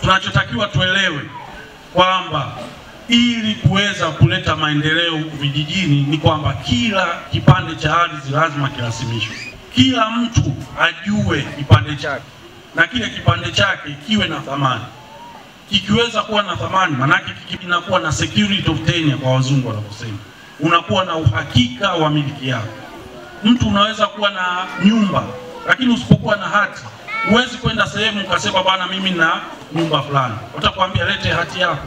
Tunachotakiwa tuelewe kwamba ili kuweza kuleta maendeleo huku vijijini ni kwamba kila kipande cha ardhi lazima kirasimishwe. Kila mtu ajue kipande chake na kile kipande chake kiwe na thamani. Kikiweza kuwa na thamani, manake kinakuwa na security of tenure kwa wazungu wanaposema. Unakuwa na uhakika wa miliki yako. Mtu unaweza kuwa na nyumba, lakini usipokuwa na hati, huwezi kwenda sehemu ukasema bwana mimi na nyumba fulani. Watakwambia lete hati yako.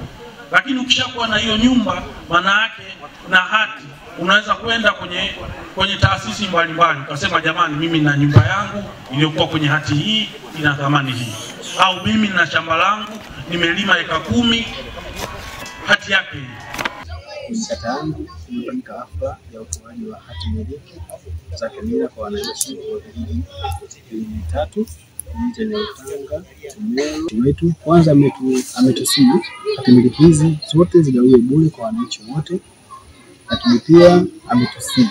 Lakini ukishakuwa na hiyo nyumba, maana yake na hati, unaweza kwenda kwenye taasisi mbalimbali ukasema jamani mimi na nyumba yangu iliyokuwa kwenye hati hii ina thamani hii, au mimi na shamba langu nimelima eka 10, hati yake hii. Kata yangu kumefanyika hafla ya utoaji wa hati miliki za kimila kwa wananchi wa vijiji vitatu, kijiji cha Nyarutanga, Tumelo wetu. Kwanza ametusihi hati miliki hizi zote zigawiwe bure kwa wananchi wote, lakini pia ametusihi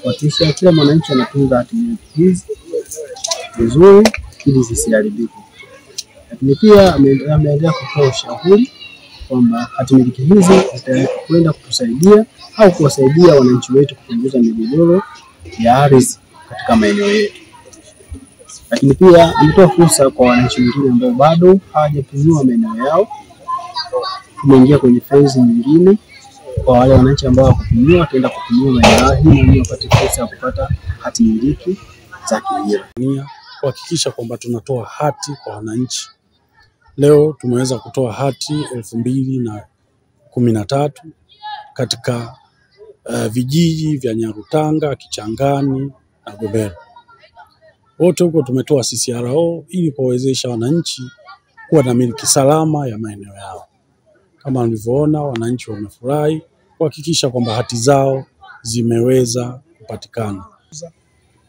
kuhakikisha kila mwananchi anatunza hati miliki hizi vizuri ili zisiharibike. Lakini pia ameendelea kutoa ushauri kwamba hati miliki hizi zitakwenda kutusaidia au kuwasaidia wananchi wetu kupunguza migogoro ya ardhi katika maeneo yetu. Lakini pia ametoa fursa kwa wananchi wengine ambao bado hawajapimiwa maeneo yao. Tumeingia kwenye phase nyingine kwa wale wananchi ambao hawakupimiwa, wataenda kupimiwa maeneo yao ili wapate fursa ya kupata hati miliki za kimila. Kuhakikisha kwamba tunatoa hati kwa wananchi. Leo tumeweza kutoa hati 2013 katika vijiji vya Nyarutanga, Kichangani na Gobero. Wote huko tumetoa CCRO ili kuwawezesha wananchi kuwa na miliki salama ya maeneo yao. Kama mlivyoona, wananchi wamefurahi kuhakikisha kwamba hati zao zimeweza kupatikana.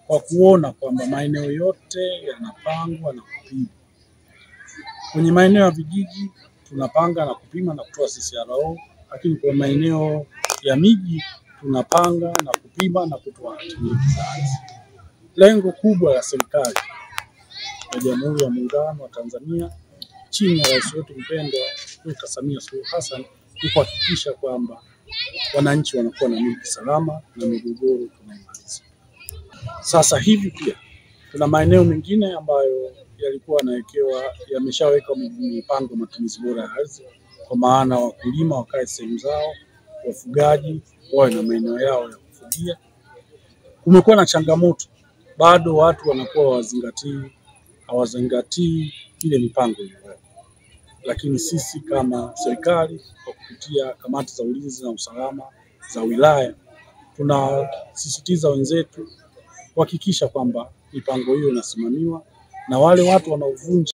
Kwa kuona kwamba maeneo yote yanapangwa na kupima. Kwenye maeneo ya vijiji tunapanga na kupima na kutoa CCRO, lakini kwa maeneo ya miji tunapanga na kupima na kutoa hati miliki za ardhi. Lengo kubwa la serikali ya Jamhuri ya Muungano wa Tanzania chini ya rais wetu mpendwa Dr. Samia Suluhu Hassan ni kuhakikisha kwamba wananchi wanakuwa na miliki salama na migogoro tunaimaliza. Sasa hivi pia tuna maeneo mengine ambayo yalikuwa yanawekewa, yameshawekwa mipango matumizi bora ya ardhi, kwa maana wakulima wakae sehemu zao, wafugaji wawe na maeneo yao ya kufugia. Kumekuwa na changamoto, bado watu wanakuwa hawazingatii ile mipango iliyowekwa. Lakini sisi kama serikali kwa kupitia kamati za ulinzi na usalama za wilaya tunasisitiza wenzetu kuhakikisha kwamba mipango hiyo inasimamiwa na wale watu wanaovunja